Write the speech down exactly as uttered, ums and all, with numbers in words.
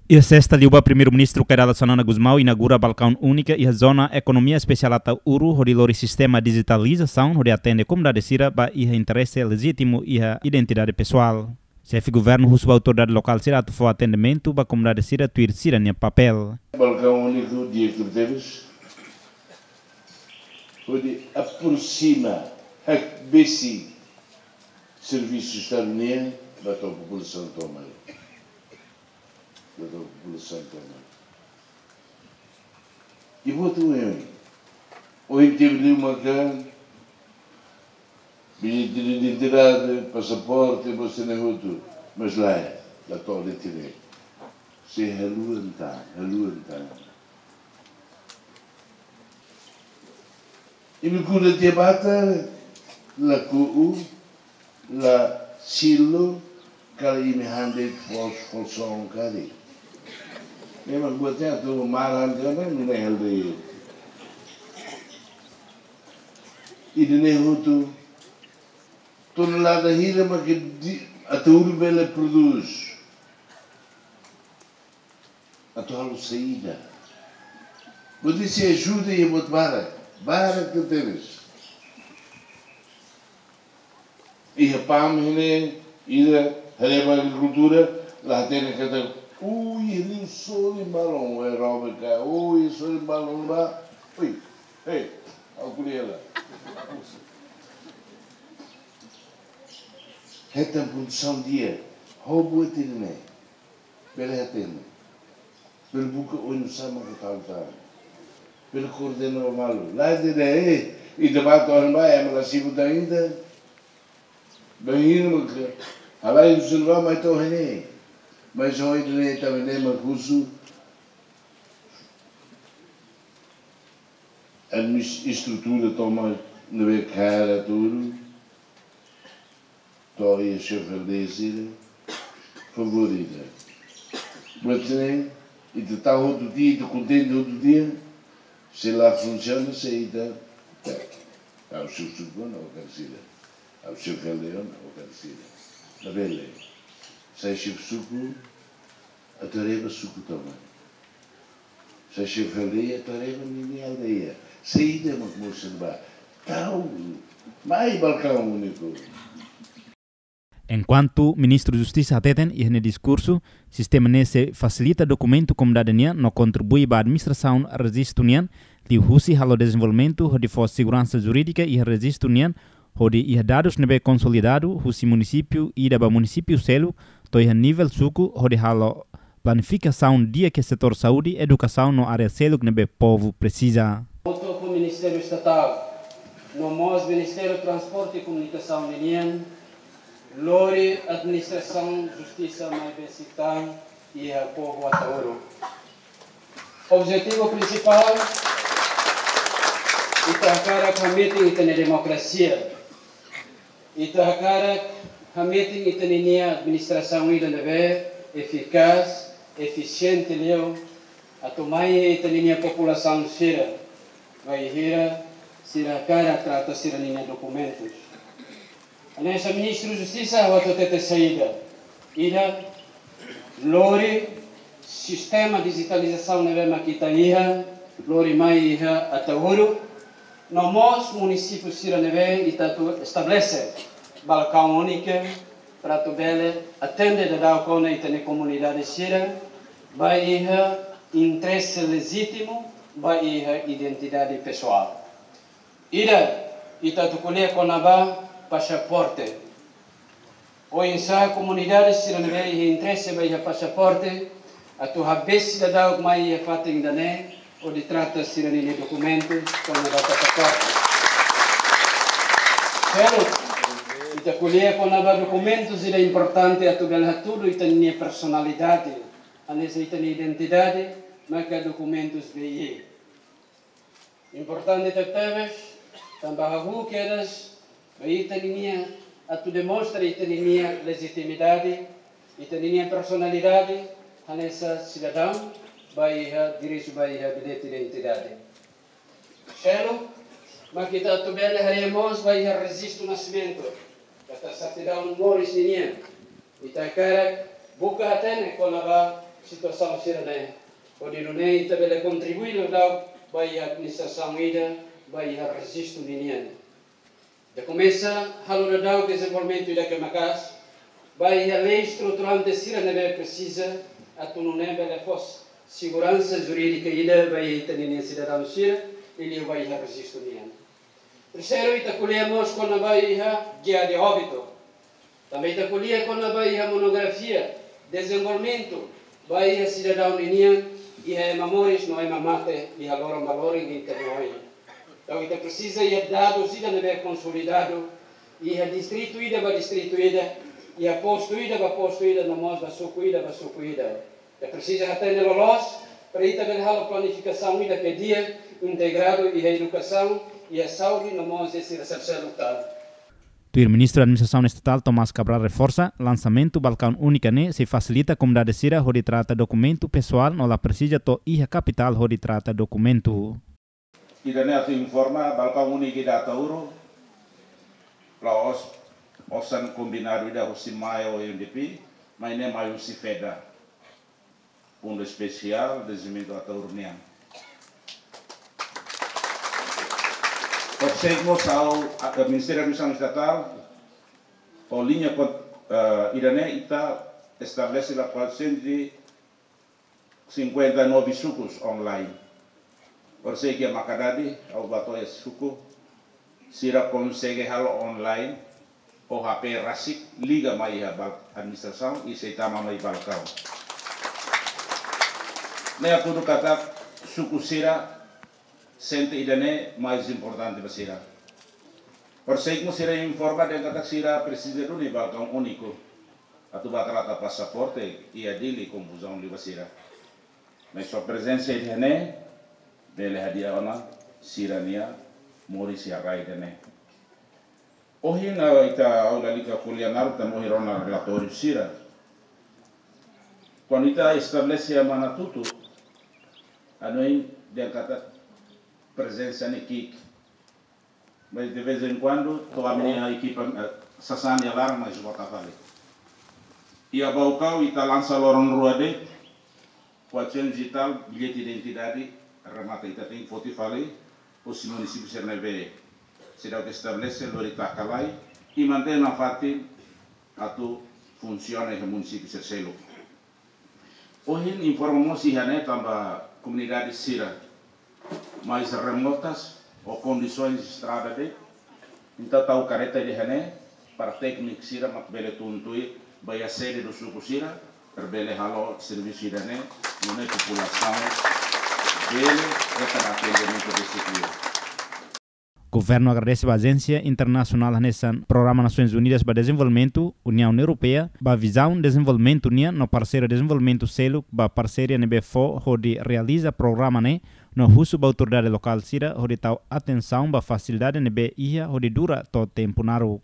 Iha Sesta liubá, Primeiru-Ministru Kay Rala Xanana Gusmão inaugura balkaun úniku iha Zona Ekonomia Espesiál Ataúru, hodi lori sistema dijitalizasaun hodi atende komunidade sira ba iha interese lejítimu iha identidade pesoál. Xefe Governu husu ba autoridade lokál sira atu fó atendimentu ba komunidade sira tuir sira-nia papél. Balkaun úniku di'ak tebes, hodi aprosima, hakbesik servisu Estadu nian ba to'o populasaun tomak. Ba to'o populasaun tomak. I buat oioin. Ohin teve liu maka billete de identidade, pasaporte, buat sira-ne'e hotu. Mas lae, la to'o de'it ne'e. Sei haluha tan, haluha tan. Imi kuda tiha bata, la ku'u, la silu, kala imi han de'it fos, folsoon karik. Memang buat ne'e atu maran tiha ona, imi ne'e hal de'it. Ida-ne'e hotu, tonelada hira mak di, Ataúru bele prodús. Atu halo saida? Buat ne'e sei ajuda iha buat barak, barak tebes. Iha PAM ne'e, ida haree ba agrikultura, la hatene katak, ui, liu sorin balun, aeróbika, ui, sorin balun ba, ui, hei, ha'u ko'alia hela. Hetan produsaun di'ak, ho buat ida-ne'e. Bele hatene. Bele buka oinsá mak atu halo tan. Bele koordena ba malu. Lae de'it, eh, ita bá to'o ne'ebá, ema la simu tan ita. Bainhira mak halai husi ne'ebá mai to'o iha ne'e. Mas ohin ne'e tanba ne'e mak husu. Admis-, estrutura tomak ne'ebé hakarak tuir. To'o iha xefe aldeia sira, favór ida. Buat ne'e, ita tau hotu tiha, ita kontente hotu tiha, se la funsiona, se ita, tau xefe suku ona, ou karik sira. Tau xefe aldeia ona, ou karik sira. Labele. Sai xefe suku, atu haree ba suku tomak. Sai xefe aldeia, atu haree ba ninia aldeia. Saida mak mós ne'ebá. Tau mai balkaun úniku. Enkuantu Ministru Justisa hateten iha nia diskursu, sistema ne'e sei fasilita dokumentu komunidade nian no kontribui ba administrasaun rejistu nian, liuhusi halo dezenvolvimentu hodi fó seguransa jurídika iha rejistu nian, hodi iha dadus ne'ebé konsolidadu husi munisípiu ida ba munisípiu seluk, to'o iha nivel suku, hodi halo planifikasaun di'ak iha setór saúde, edukasaun no área seluk ne'ebé povu presiza. Juntu ho Ministériu Estatál, no mós Ministériu Transporte i Komunikasaun ninian, lori administrasaun justisa mai besik tan iha povu Ataúru. Objetivu prinsipál, ita hakarak hametin ita-nia demokrasia. Ita hakarak hametin ita-ninia administrasaun ida ne'ebé efikás, efisiente liu, atu mai iha ita-ninia populasaun sira, bainhira sira hakarak trata sira-ninia dokumentus. Hanesan Ministru Justisa, ha'u atu hatete saida? Ida, lori sistema dijitalizasaun ne'ebé mak ita iha, lori mai iha Ataúru, no mós munisípiu sira ne'ebé ita atu estabelese balkaun úniku, para atu bele atende daudaun ona ita-nia komunidade sira, ba iha interese lejítimu, ba iha identidade pesoál. Ida, ita atu ko'alia kona-ba pasaporte. Oinsá komunidade sira ne'ebé iha interese ba iha pasaporte, atu habesi daudauk mai iha fatin ida-ne'e, hodi trata sira-ninia dokumentu kona-ba pasaporte. Seluk, ita ko'alia kona-ba dokumentus ida importante atu bele hatudu ita-ninia personalidade, hanesan ita-nia identidade, maka dokumentus B I. Importante tebetebes, tanba hahú kedas ba ita-ninia, atu demonstra ita-ninia lejitimidade, ita-ninia personalidade, hanesan sidadaun, ba iha direitu ba iha bilhete de identidade. Seluk, mak ita atu bele haree mós ba iha rejistu nasimentu, katak sertidaun moris ninian. Ita hakarak buka hatene kona-ba situasaun sira-ne'e, hodi nune'e ita bele kontribui daudaun ba iha administrasaun ida, ba iha rejistu ninian. Ita komesa halo daudaun dezenvolvimentu ida ke maka'as, ba iha lei estruturante sira ne'ebé presiza, atu nune'e bele fó seguransa jurídika ida ba iha ita-nia sidadaun sira, liuliu ba iha rejistu nian. Terseiru, ita ko'alia mós kona-ba iha gia de óbito. Tanba ita ko'alia kona-ba iha monografia, dezenvolvimentu, ba iha sidadaun ninian, iha ema moris no ema mate, iha loron ba loron ita-nia oin. Entaun ita presiza iha dadus ida ne'ebé konsolidadu, iha distritu ida ba distritu ida, iha postu ida ba postu ida, no mós ba suku ida ba suku ida. Ita presiza hatene loloos, para ita bele halo planifikasaun ida ke di'ak, integradu iha edukasaun, iha saúde, no mós iha sira seluk-seluk tan. Tuir Ministru Administrasaun Estatál Tomás Cabral reforsa, lansamentu balkaun únika ne'e sei fasilita komunidade sira hodi trata dokumentu pesoál no la presiza to'o iha kapitál hodi trata dokumentu. Ida-ne'e atu informa, balkaun úniku ida Ataúro, la'ós osan kombinadu ida husi MAE ou U N D P, maibé ne'e mai husi FEDA. Fundu Espesiál Dezenvolvimentu Ataúro nian. Horiseik mós ha'u, a, Ministériu Administrasaun Estatál, ho liña kon-, eh, ida-ne'e ita estabelese la quatrocentos e cinquenta e nove sukus online. Horiseik iha Makadadi, ha'u bá to'o iha suku, sira konsege halo online, ho H P rasik liga mai iha bal-, administrasaun i sei tama mai balkaun. Ne'e hatudu katak suku sira sente ida-ne'e mais importante ba sira. Horiseik mós sira informa dehan katak sira presiza duni balkaun úniku atu bá trata pasaporte iha Dili, konfuzaun liu ba sira. Mas só prezensa ida-ne'e bele hadi'a ona sira-nia moris iha rai ida-ne'e. Ohin, ah, ita, ha'u lalika ko'alia naruk tanba ohin rona relatóriu sira. Kuandu ita estabelese iha Manatutu, hanoin dehan katak prezensa ne'e ki'ik. Mas de vez em quando, to'o ami-nia ekipa, eh, sasán iha laran, mas vota fali. Iha Baucau, ita lansa loron rua de'it, quatrocentos e tal billete de identidade, remata ita tenke foti fali, husi munisípiu sira ne'ebé seidauk estabelese, lori taka lai, i mantein nafatin atu funsiona iha munisípiu sira seluk. Ohin informa mós iha ne'e tanba komunidade sira mais remotas ou kondisoens estrada de'it, entaun tau kareta iha ne'e para tékniku sira mak bele tun tuir ba iha sede do suku sira, para bele halo servisu ida-ne'e, nune'e populasaun bele hetan atendimentu de seguru. Governu agradese ba ajénsia internasionál hanesan Programa Nasoins Unidas ba Dezenvolvimentu, Uniaun Europeia, ba vizaun dezenvolvimentu nian no parseiru dezenvolvimentu seluk ba parseria ne'ebé fó hodi realiza programa ne'e, no husu ba autoridade lokál sira hodi tau atensaun ba fasilidade ne'ebé iha hodi dura to'o tempu naruk.